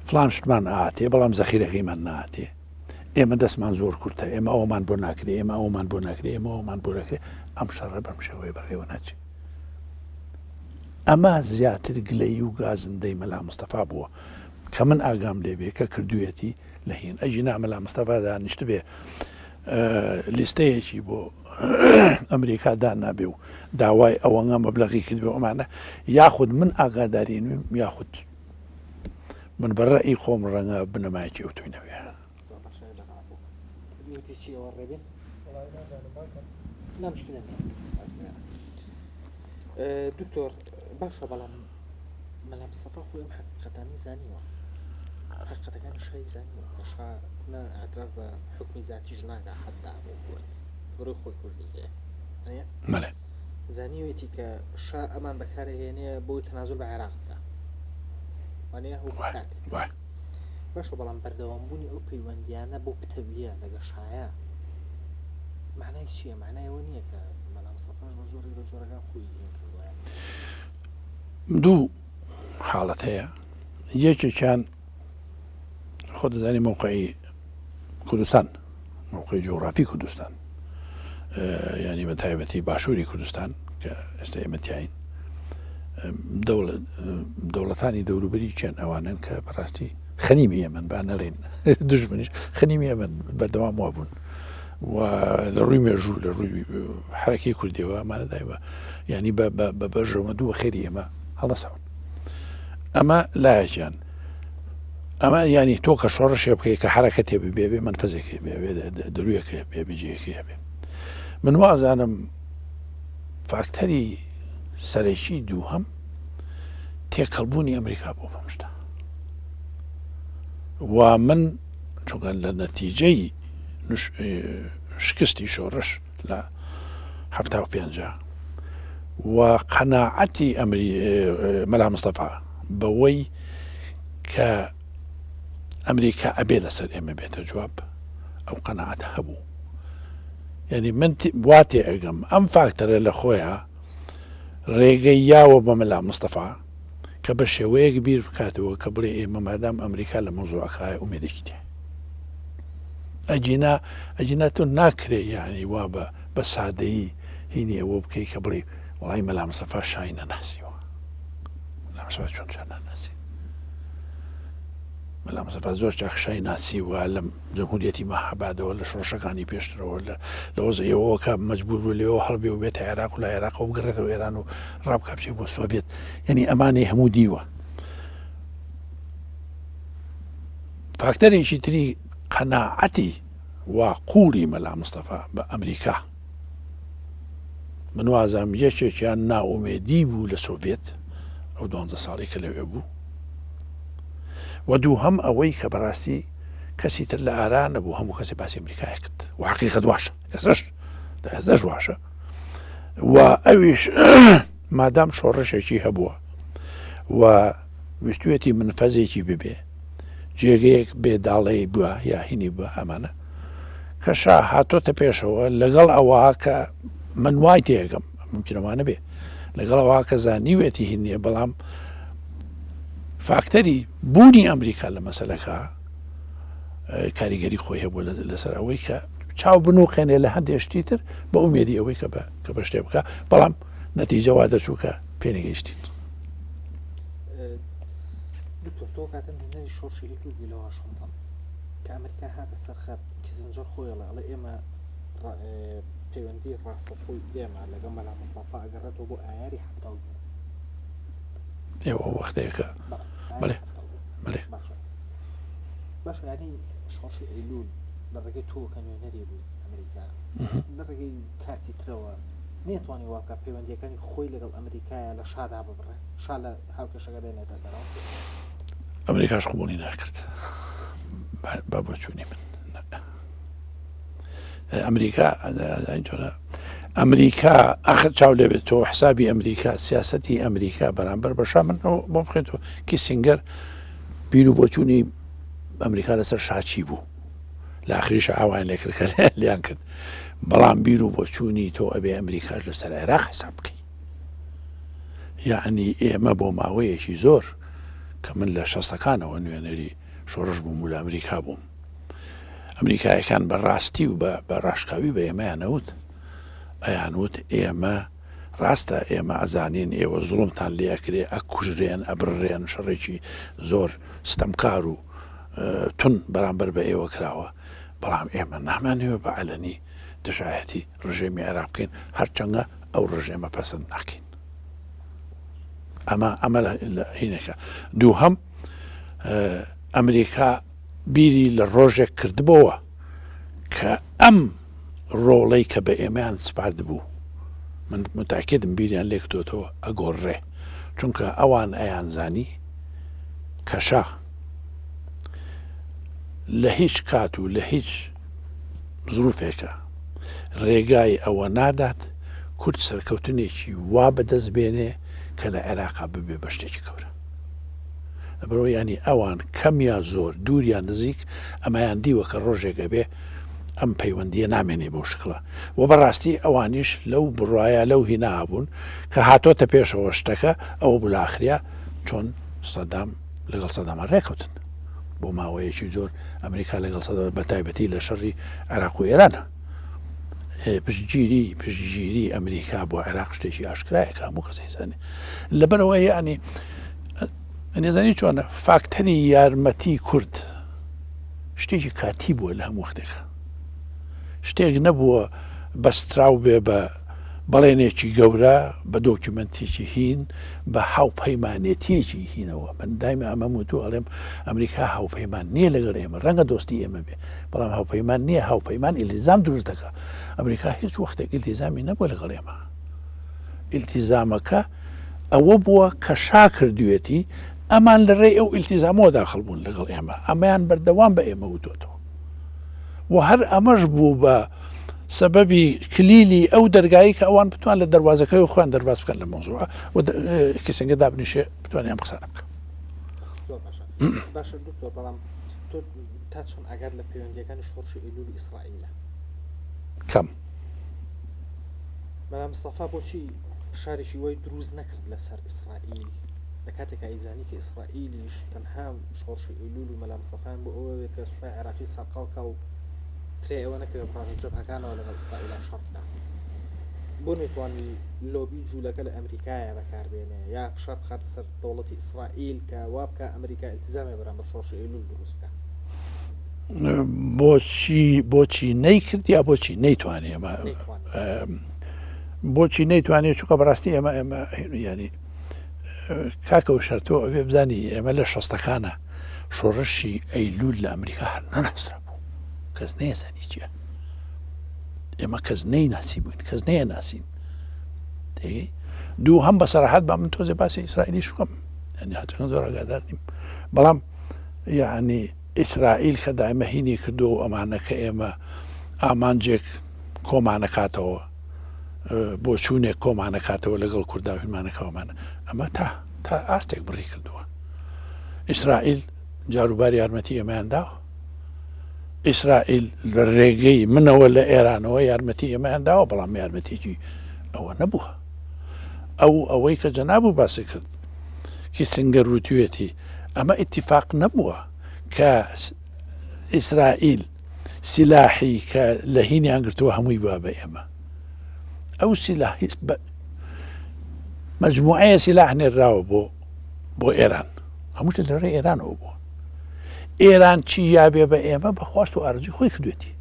فلان شتمان ئاتێ بەڵام زەخیرەکەیمان ناتێ ئێمە دەستمان زۆر کورتە ئێمە ئەومان بۆ ناکرێ ئێمە ئەومان بۆ ناکرێ ئێمە ئەومان بۆ ناکرێ ئەم شەڕە بەم شێوەیە بەڕێوە ناچێ ئەمە زیاتر گلەیی و گازندەی مەلا مستەفا بووە کە من ئاگام لێبێ کە کردویەتی لە هین ئەگینا مەلا مستەفا دانیشتبێ لیستەیەکی بۆ ئەمریکا دانابێ و داوای ئەوەنگە مەبلەغی کردبێ ئەمانە یاخود من ئاگاداری نویم یاخود من بە ڕەئی خۆم ڕەنگە بنەمایەکی ئەوتۆی نەبێ. دکتۆر باشە بەڵام مەلا مستەفا خۆی ئەم حەقیقەتانەی زانیوە حەقیقەتەکانی شای زانیوە کە شا نە اعتراف بە حکمی زاتیش ناکا حەتا بۆ کورد بەرەو خۆی کوردی هەیە وانیە؟ بەڵێ زانیوێتی کە شا ئەمان بەکارهێنێ بۆی تەنازول بە عێراق بکا وانیە وەکو وای کاتێک وای باشە بەڵام بەردەوامبوونی ئەو پەیوەندیانە بۆ پتەویە لەگە شایە معنای چییە؟ معنای ئەوە نییە کە مەلا مستەفاش بە زۆرێک لە جۆرەکان خۆی هین کردووە یان دوو حاڵەت هەیە یەکێکیان خۆ دەزانی موقعی کوردستان موقعی جوگرافی کوردستان ینی بە تایبەتی باشووری کوردستان کە ئێستا ئێمە تیاین دەوڵەتانی دەوروبەری چێن ئەوانن کە بەڕاستی خەنیمی ئێمن با نەڵێن دژمنیش خەنیمی ئێمن بەردەوام وابوون و لە ڕووی مێژوو لە ڕووی حرەکەی کوردیەوە ئەمانە دایمە یعنی بە بەرژەوەند و خێری ئێمە هەڵەساون ئەمە لایەکیان ئەمە ینی تۆ کە شۆڕشێ بکەی کە حرەکەتێ ببێ بێ منفەزێکی بێ درویەکە بێ بجێکی هەبێ من وازانم فاکتەری سەرەکی دووهەم تێکەڵبوونی ئەمریکا بۆ بەم شتە و من چونکە لە نەتیجەی شکستی شۆڕش لە 75 و قەناعەتی ئەمری مەلا مستەفا بەوەی کە ئەمریکا ئەبێ لەسەر ئێمە بێتە جواب ئەو قەناعەتە هەبوو یعنی من وا تێ ئەگەم ئەم فاکتەرە لە خۆیان ڕێگەی یاوە بە مەلا مستەفا کە بە شێوەیەک بیر بکاتەوە کە بڵێ ئێمە مادام ئەمریکا لە مەوزوعەکایە ئومێدێکی تێ ئەگینا ئەگینا تۆ ناکرێ یعنی وا بە بە سادەیی هینی ئەوە بکەی کە بڵێ وڵی مەلا مستەفا شای نەناسیوە مەلا مستەفا چۆن شا ناناسی مەلا مستەفا زۆر چاک شای ناسیوە لەم جمهوریەتی مەهابادەوە لە شۆڕشەکانی پێشترەوە لە لە وەزعیەوە کە مەجبور بوو لێوە هەڵبێ و بێتە عێراق و لە عێراقەوە بگەڕێتەوە ئێران و ڕابکا بچێ بۆ سۆڤێت یعنی ئەمانەی هەموو دیوە فاکتەرێکی تری قەناعەتی و قوڵی مەلا مستەفا بە ئەمریکا من وازام یەکێکیان نائومێدی بوو لە سۆڤێت ئەو دوانزە ساڵی کە لەوێ بوو و دووهەم ئەوەی کە بەڕاستی کەسی تر لە ئارا نەبوو هەموو کەسی باسی ئەمریکای کرد و حقیقەت واشە ئێستاش ئێستاش واشە و ئەویش مادام شۆڕشێکی هەبووە و ویستویەتی منفەزێکی ببێ جێگەیەک بێ داڵەی بووە یا هینی بووە ئەمانە کە شا هاتۆتە پێشەوە لەگەڵ ئەوە کە من وای تێگەم ممکنەوانە بێ لەگەڵ ئەوە کە زانیوێتی هین نییە بەڵام فاکتەری بوونی ئەمریکا لە مەسەلەکە کاریگەری خۆی هەبوو لەسەر ئەوەی کە چاو بنوقێنێ لە هەندێک شتی تر بە ئومێدی ئەوەی کە بە کە بە شتێ بکە بەڵام نەتیجە وا دەرچوو کە پێنەگەیشتین. دکتۆر تۆ کاتە نوێنەری شۆڕشی ئەیلول بووی لە واشنتۆن کە ئەمریکا هاتە سەر خەت کیسنجەر خۆی ئەڵێ ئەڵێ ئێمە پەیوەندی ڕاستەوخۆی ئێمە لەگەڵ مەلا مستەفا ئەگەڕێتەوە بۆ ئایاری 72. ئێوە وەختێکە بەڵێ بەڵێ باشە یعنی شۆڕشی ئەیلول لە ڕێگەی تۆ کە نوێنەری بووی ئەمریکا لە ڕێگەی کارتی ترەوە نێتوانی واکە پەیوەندیەکانی خۆی لەگەڵ ئەمریکایە لە شادا ببڕێ شا لە هاوکێشەکە بێنێتە دەرەوە ئەمریکاش قبوڵی ناکرد بە بۆچوونی من. ئەمریکا ئەمریکا ئەخر چاو لێبێت تۆ حسابی ئەمریکا سیاستی ئەمریکا بەرامبەر بە شا من بۆم خوێنەوە کیسینگەر بیر و بۆچوونی ئەمریکا لەسەر شاچی بوو لە ئاخریش ئاوایان لێکرد کە لیان کرد بەڵام بیر و بۆچوونی تۆ ئەبێ ئەمریکاش لەسەر عێراق حساب بکەی یعنی ئێمە بۆ ماوەیەکی زۆر کە من لە شەستەکانەوە نوێنەری شۆڕش بووم و لە ئەمریکا بووم ئەمریکایەکان بە ڕاستی و بە ڕاشکاوی بە ئێمەیان نەوت ئەیان وت ئێمە ڕاستە ئێمە ئەزانین ئێوە زوڵمتان لێ ئەکرێ ئەکوژرێن ئەبڕرێن شەڕێکی زۆر ستەمکار و تون بەرامبەر بە ئێوە کراوە بەڵام ئێمە نامانەوێ بە عەلەنی دژایەتی ڕژێمی عێراق بکەین هەرچەندە ئەو ڕژێمە پەسەند ناکەین ئەمە ئەمە لە هینەکە دووهەم ئەمریکا بیری لە ڕۆژێک کردبۆوە کە ئەم ڕۆڵەی کە بە ئێمەیان سپاردبوو من متاکدم بیریان لێ کردۆتەوە ئەگۆڕرێ چونکە ئەوان ئەیانزانی کە شا لە هیچ کات و لە هیچ زروفێکە ڕێگای ئەوە نادات کورد سەرکەوتنێکی وا بەدەست بێنێ کە لە عێراقا ببێ بە شتێکی گەورە. لەبەرئەوە یانی ئەوان کەم یا زۆر، دوور یا نزیک ئەمەیان دیوە کە ڕۆژێک ئەبێ ئەم پەیوەندییە نامێنێ بەو شکڵە و بەڕاستی ئەوانیش لەو بڕوایا لەو هینا بوون کە هاتۆتە پێشەوە شتەکە ئەوە بوو لە ئاخریا چۆن سەدام لەگەڵ سەداما ڕێکەوتن بۆ ماوەیەکی زۆر ئەمریکا لەگەڵ سەدام بە تایبەتی لە شەڕی عێراق و ئێرانە پشتگیری پشتگیری ئەمریکا بۆ عێراق شتێکی ئاشکرایە کە هەموو کەس ئەیزانێ لەبەرەوە یعنی ئەنێزانی چۆنە فاکتەری یارمەتی کورد شتێکی کاتی بووە لە هەموو وەختێکە شتێک نەبووە بەستراو بێ بە بەڵێنێکی گەورە بە دۆکیومنتێکی هین بە هاوپەیمانێتیەکی هینەوە من دایمە ئەمەم وتووە ئەڵێم ئەمریکا هاوپەیمان نییە لەگەڵ ئێمە ڕەنگە دۆستی ئێمە بێ بەڵام هاوپەیمان نییە هاوپەیمان ئیلتیزام دروست دەکا ئەمریکا هیچ وەختێک ئیلتیزامی نەبووە لەگەڵ ئێمە ئیلتیزامەکە ئەوە بووە کە شا کردوێتی ئەمان لە ڕێی ئەو ئیلتیزامەوە داخل بوون لەگەڵ ئێمە ئەمەیان بەردەوام بە ئێمە وتۆتەوە و هەر ئەمەش بوو بە سەبەبی کلیلی ئەو دەرگایی کە ئەوان بتوان لە دەواازەکەی خۆیان دەرباز بکەن لە مۆزوع و کیسنگە دابنیشێ بتوانێت ئەم قسانە بکە زۆر باشە باشە دکتۆر بەڵام تۆ تا چەند ئاگات لە پەیوەندیەکانی شۆڕشی ئەیلولی ئیسرائیلە؟ کەم. مەلا مستەفا بۆچی فشارێکی وای دروست نەکرد لەسەر ئیسرائیل لە کاتێکا ئەیزانی کە ئیسرائیلیش تەنها شۆڕشی ئەیلول و مەلا مستەفایان بۆ ئەوە بێت کە سوپای عێراقی سەرقاڵ کا و فرێ ئەوە نەکەوێت بڕاتە جەبهەکانەوە لەگەڵ ئیسرائیلا شەڕ بکا بۆ نەیتوانی لۆبی جوولەکە لە ئەمریکایە بەکاربێنێ یا فشار بخاتە سەر دەوڵەتی ئیسرائیل کە وا بکا ئەمریکا ئیلتیزامێ بەرامبەر شۆڕشی ئەیلول دروست بکا. بۆچی بۆچی نەیکرد یا بۆچی نەیتوانێ ئەمە بۆچی نەیتوانێت چونکە بەڕاستی ئێمە ئێمە ینی کاکە و شەرتۆ ئەبێ بزانی ئێمە لە شەستەکانە شۆڕشی ئەیلول لە ئەمریکا هەر نەناسرا بوو کەس نەیەزانی چییە ئێمە کەس نەیناسی بووین کەس نەیە ناسین تێگەی دوو هەم بە سەراحەت با من تۆزێ باسی ئیسرائیلیش بکەم یعنی هاتوونە زۆر ئاگادار نیم بەڵام یعنی ئیسرائیل کە دایمە هینی کردو و ئەمانە کە ئێمە ئامانجێک کۆمانەکاتەوە بۆ چوونێک کۆمانەکاتەوە لەگەڵ کووردا هیمانەکەوەمانە ئەمە تا تا ئاستێک بڕی کردووە ئیسرائیل جاروبار یارمەتی ئێمەیان داوە ئیسرائیل لە رێگەی منەوە لە ئێرانەوە یارمەتی ئێمەیان داوە، بەڵام یارمەتیی ئەوە نەبووە. ئەو ئەوەی کە جەنابو باسی کرد، کیسنگەر وتویەتی، ئەمە ئیتیفاق نەبووە کە ئیسرائیل سیلاحی کە لە هینیان گرتووە هەمووی بووە بە ئێمە. ئەو سیلاح مجموعەیە سیلاح نێراوە بۆ بۆ ئێران هەموو شتێک لە ڕێی ئێرانەوە بووە ئێران چی یابێ بە ئێمە بە خواست و ئارزوی خۆی کردوێتی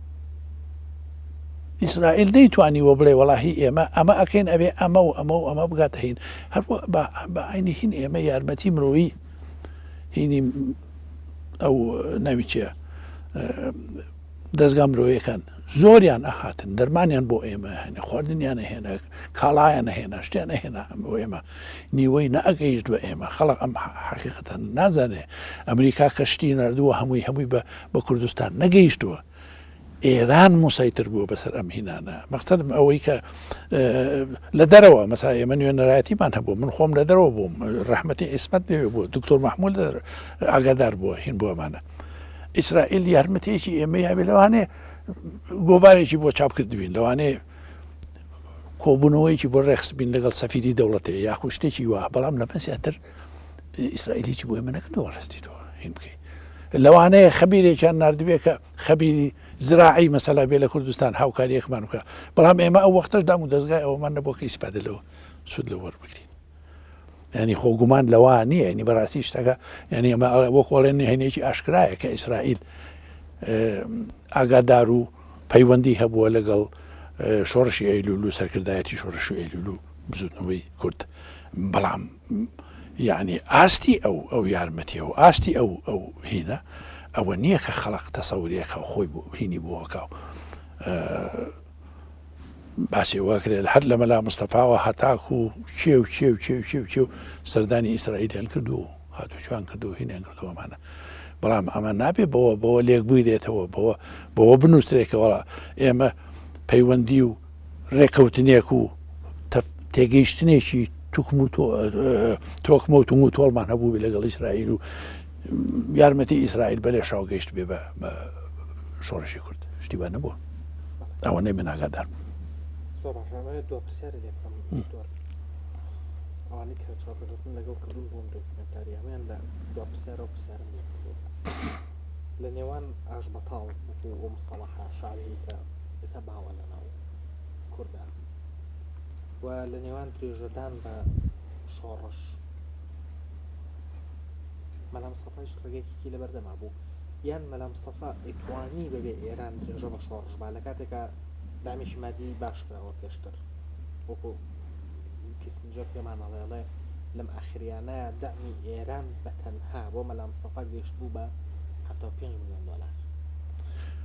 ئیسرائیل نەیتوانیوە بڵێ وەڵاهی ئێمە ئەمە ئەکەین ئەبێ ئەمە و ئەمە و ئەمە بگاتە هین هەر بە عینی هین ئێمە یارمەتی مرۆیی هینی ئەو ناوی چییە دەزگا مرۆیەکان زۆریان ئەهاتن دەرمانیان بۆ ئێمە هێنا خواردنیان ئەهێنا کاڵایان ئەهێنا شتیان ئەهێنا بۆ ئێمە نیوەی نەئەگەیشت بە ئێمە خەڵک ئەم حەقیقەتە نازانێ ئەمریکا کە شتی نردووە هەمووی هەمووی بە بە کوردستان نەگەیشتووە. ئێران موسەیتر بووە بەسەر ئەم هینانە مەقسەدم ئەوەی کە لە دەرەوە مەسا ئێمە نوێنەرایەتیمان هەبوو من خۆم لە دەرەوە بووم ڕەحمەتی عیسمەت لەوێ بوو دکتۆر مححمود ئاگادار بووە هین بۆمانە ئیسرائیل یارمەتێکی ئێمە یاێ لەوانەیە گۆبارێکی بۆ چاپ کردبین لەوانەیە کۆبوونەوەیەکی بۆ ڕێخستبین لەگەڵ سەفیری دەوڵەتێ یاخو شتێکی وا بەڵام لەمە زیاتر ئیسرائیلیی بۆ ئێمە نەکردەوە ڕستی تۆ هین بکەیت لەوانەیە خەبیرێکیان نردبێ کە خەبیری زراعی مەسەلا بێ لە کوردستان هاوکاریەکمان بکە بەڵام ئێمە ئەو وەختەش دام و دەستگای ئەومان نەبووە کە ئیسفادە لەوە سوود لە وەربگرین ینی خۆ گومان لەوە نییە ینی بەڕاستی شتەکە ینی ئەمە وەکۆڵێن نهێنێکی ئاشکرایە کە ئیسرائیل ئاگادار و پەیوەندی هەبووە لەگەڵ شۆڕشی ئەیلول و سەرکردایەتی شۆڕشی ئەیلول و بزوتنەوەی کورد بەڵام یعنی ئاستی ئەو ئەو یارمەتیە و ئاستی ئەو ئەو هینە ئەوە نییە کە خەڵق تەسەورێکە و خۆی بۆ هینی بۆکە و باسی ئەوە کرێت هەر لە مەلا مستەفاوە هەتاکو کێ و کێ و کێ و کێ و کێ و سەردانی ئیسرائیلیان کردو و هاتوچوان کردو و هینیان کردو ئەمانە بەڵام ئەمە نابێ بەوە بەوە لێک بوویرێتەوە بەوە بەوە بنووسرێکەوە ئێمە پەیوەندی و ڕێکەوتنێک و تێگەیشتنێکی توکم و تۆکمە و تونگ و تۆڵمان هەبوو لەگەڵ ئیسرائیل و یارمەتی ئیسرائیل بە لێشاو گەیشت بێ بە شۆڕشی کورد شتی وا نەبووە ئەوە نەی من ئاگادار بووم. زۆر باشە ئەمەوێت دوا پرسیارە لێ بکەم دکتۆر ئەوانەی کە چاوپێکەوتن لەگەڵ کردوون بۆم دۆکیومێنتاری هەموویان لە دوا پرسیارەوە پرسیارم لێ کردووە لە نێوان ئاش بەتاڵ وەکو ئەو مسەڵەحە شعبی کە ئێستا باوە لە ناو کووردا و لە نێوان درێژەدان بە شۆڕش مەلا مستەفایش ڕێگەیەکی لەبەردەما بوو یان مەلا مستەفا ئەیتوانی بەبێ ئێران درێژە بە شۆڕش با لە کاتێکا دامێکی مادی باش کراوە پێشتر وەکو کیسنجەر پێمان ئەڵێ ئەڵێ لەم ئاخریانە دەعمی ئێران بە تەنها بۆ مەلا مستەفا گەیشت بوو بە 75 میلیۆن دلار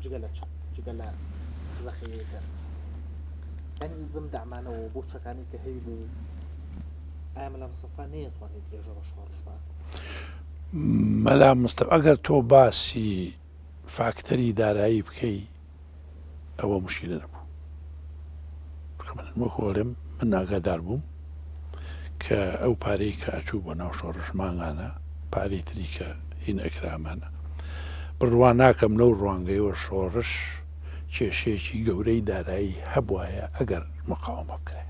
جگە لە چەک جگە لە زەخیرەی تر یعنی بم دەعمانەوە بۆ چەکانی کە هەی بوو ئایا مەلا مستەفا نەیەتوانی درێژە بە شۆڕش با؟ مەلا مستەفا ئەگەر تۆ باسی فاکتەری دارایی بکەی ئەوە مشکلە نەبوو من وەکو ئەڵێم من ئاگادار بووم کە ئەو پارەی کە ئەچوو بۆ ناو شۆڕش مانگانە پارەی تری کە هین ئەکرامانە بڕوا ناکەم لەو ڕوانگەیەوە شۆڕش کێشەیەکی گەورەی دارایی هەبوایە ئەگەر مقاومە بکرێ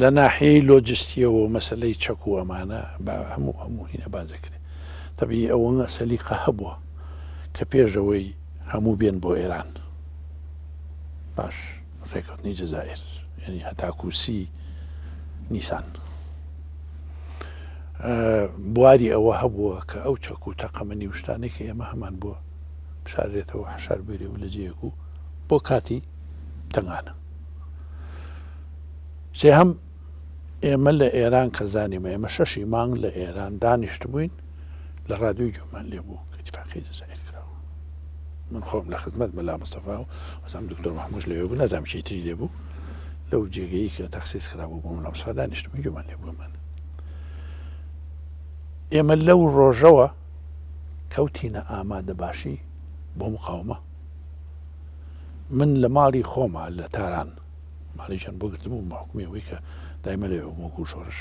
لە ناحیەی لۆجستیەوە مەسەلەی چەک و ئەمانە با هەموو هەموو هینە باس دەکرێت تەبیعی ئەوەنە سەلیقە هەبووە کە پێشەوەی هەموو بێن بۆ ئێران باش ڕێکەوتنی جەزائیر یعنی هەتاکو سی نیسان بواری ئەوە هەبووە کە ئەو چەک و تەقەمەنی و شتانەی کە ئێمە هەمان بووە بشارێتەوە حەشار بێرێ و لە جێیەک و بۆ کاتی تەنگانە سێهەم، ئێمە لە ئێران کە زانیمە ئێمە شەشی مانگ لە ئێران دانیشتبووین لە ڕادیۆی گوێمان لێ بوو کە ئیتفاقی جەزائیر کراوە من خۆم لە خدمەت مەلا مستەفا و وەزام دکتۆر مەحموش لەوێ بوو نازانم کێی تری لێ بوو لەو جێگەیی کە تەخسیس کرابوو بۆ مەلا مستەفا دانیشتبووین گوێمان لێ بوو ئەمان ئێمە لەو ڕۆژەوە کەوتینە ئامادەباشی بۆ مقاومە من لە ماڵی خۆما لە تاران ماڵێکیان بۆ گرتبووم بە حکومی ئەوەی کە دایمە لەوێ بووم وەکوو شۆرش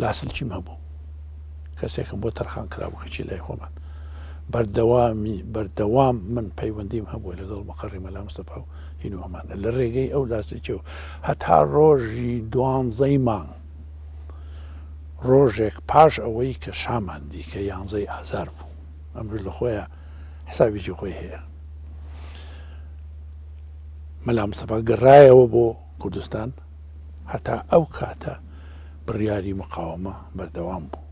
لاسلکیم هەبوو کەسێکم بۆ تەرخان کرابوو کەچی لای خۆمان بەردەوامی بەردەوام من پەیوەندیم هەبووە لەگەڵ مەقەڕی مەلا مستەفا و هین و ئەمانە لە ڕێگەی ئەو لاسلکیەوە هەتا ڕۆژی دوانزەی مانگ ڕۆژێک پاش ئەوەی کە شامان دی کە یانزەی ئازار بوو ئەمر لە خۆیان حسابێکی خۆی هەیە مەلا مستەفا گەڕایەوە بۆ کوردستان هەتا ئەو کاتە بڕیاری مقاومە بەردەوام بوو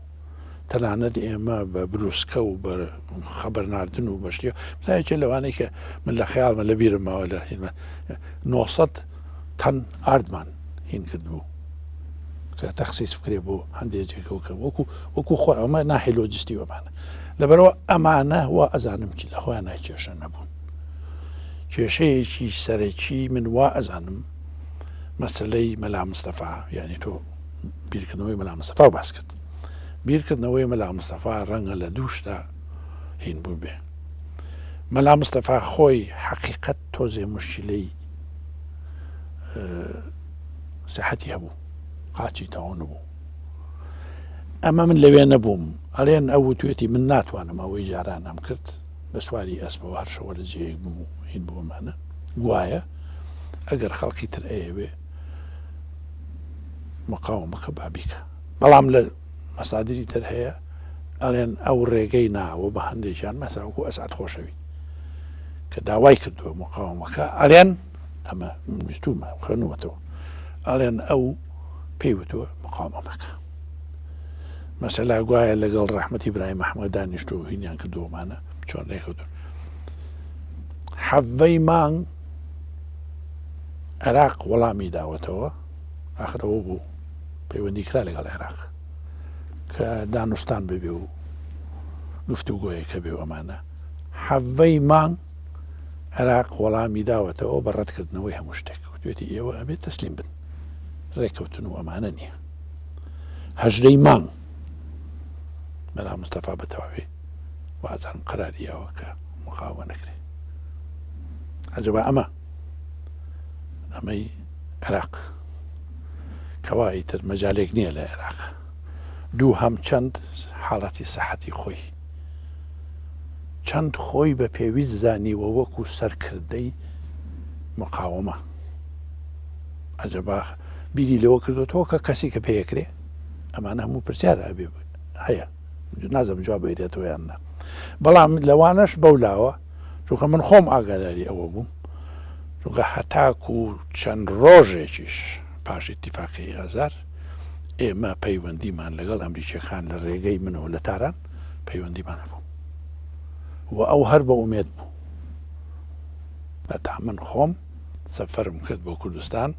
تەنانەت ئێمە بە بروسکە و بە خەبەرناردن و بەشتی یەکێ لەوانەی کە من لە خەیاڵمە لە بیرم ماوە لە هینمە 900 تەن ئاردمان هین کردبوو کە تەخسیس بکرێ بۆ هەندێک جێگەوە کە وەکو وەکو خۆ ئەمە ناحی لۆجستی وەمانە لەبەرەوە ئەمانە وا ئەزانم چی لە خۆیان ناکێشە نەبوون کێشەیەکی سەرەکی من وا ئەزانم مەسەلەی مەلا مستەفا یعنی تۆ بیرکردنەوەی مەلا مستەفا باس کرد بیرکردنەوەی مەلا مستەفا ڕەنگە لە دووشتا هین بوو بێ. مەلا مستەفا خۆی حەقیقەت تۆزێ مشکلەی سەحەتی هەبوو قاچی تەواو نەبوو ئەمە من لەوێ نەبووم ئەڵێن ئەو وتوێتی من ناتوانم ئەوەی جارانم کرد بە سواری ئەسپەوە هەر شەوە لە جێیەک بم و هین بۆمانە گوایە ئەگەر خەڵکی تر ئەیەوێ مقاومەکە بابیکە بەڵام لە مەسادری تر هەیە ئەڵێن ئەو ڕێگەی ناوە بە هەندێکیان مەساوکو ئەسعد خۆشەوی کە داوای کردووە مقاومەکە ئەڵێن ئەمە ویستومە خوێنوەتەوە ئەڵێن ئەو پێی وتووە مقاومە مەکە مەسەلا گوایە لەگەڵ ڕەحمەتی برایم ئەحمەد دانیشتووە و هینیان کردووەمانە چۆن ڕێکەوتون حەڤەی مانگ عێراق وەڵامی داوەتەوە ئاخرەوە بوو پەیوەندی کرا لەگەڵ عێراق کە دانوستان ببێ و گفتوگۆیەکە بێ ئەمانە حەڤەی مانگ عێراق وەڵامی داوەتەوە بە ڕەتکردنەوەی هەموو شتێک وتوێتی ئێوە ئەبێت تەسلیم بن ڕێککەوتن و ئەمانە نییە هەژدەی مانگ مەلا مستەفا بە تەواوی وازانم قەراری یاوە کە مقاومە نەکرێ عجبا ئەمە ئەمەی عێراق کەوا ئیتر مەجالێک نییە لە عێراق دوو هەم چەند حاڵەتی سەحەتی خۆی چەند خۆی بە پێویست زانیوە وەکو سەرکردەی مقاومە عەجەبا بیری لەوە کردوتەوە کە کەسی کە پێکرێ ئەمانە هەموو پرسیار ئەبێ هەیە نازم جواب بێتەوە یان نا بەڵام لەوانەش بەو لاوە چونکە من خۆم ئاگاداری ئەوە بووم چونکە هەتاکو چەند ڕۆژێکیش پاش ئیتیفاقی ئازار ئێمە پەیوەندیمان لەگەڵ ئەمریکیەکان لە ڕێگەی منەوە لە تاران پەیوەندیمان هەبوو و ئەو هەر بە ئومێد بوو هەتا من خۆم سەفەرم کرد بۆ کوردستان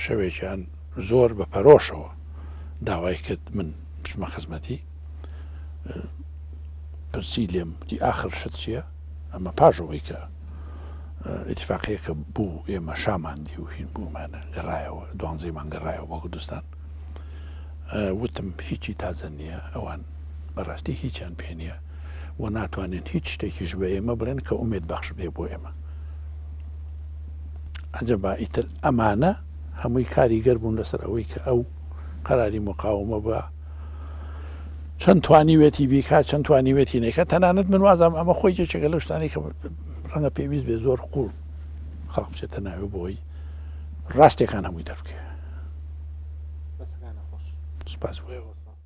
شەوێکیان زۆر بە پەرۆشەوە داوای کرد من بچمە خزمەتی پرسی لێم دی ئاخر شت چییە ئەمە پاش ئەوەی کە ئیتفاقیەکە بوو ئێمە شامان دی و هین بوومانە گەڕایەوە دوانزەیمان گەڕایەوە بۆ کوردستان وتم هیچی تازە نییە ئەوان بەڕاستی هیچیان پێ نییە و ناتوانێن هیچ شتێکیش بە ئێمە بڵێن کە ئومێد بەخش بێ بۆ ئێمە عجبا ئیتر ئەمانە هەمووی کاریگەر بوون لەسەر ئەوەی کە ئەو قەراری مقاومە بە چەند توانیوێتی بیکات چەند توانیوێتی نەیکات تەنانەت من وازام ئەمە خۆی یەکێکە لەو شتانەی کە ڕەنگە پێویست بێ زۆر قوڵ خەڵک بچێتە ناوێ بۆی ڕاستیەکان هەمووی دەربکەوێ. سپاس بۆ ئێوە.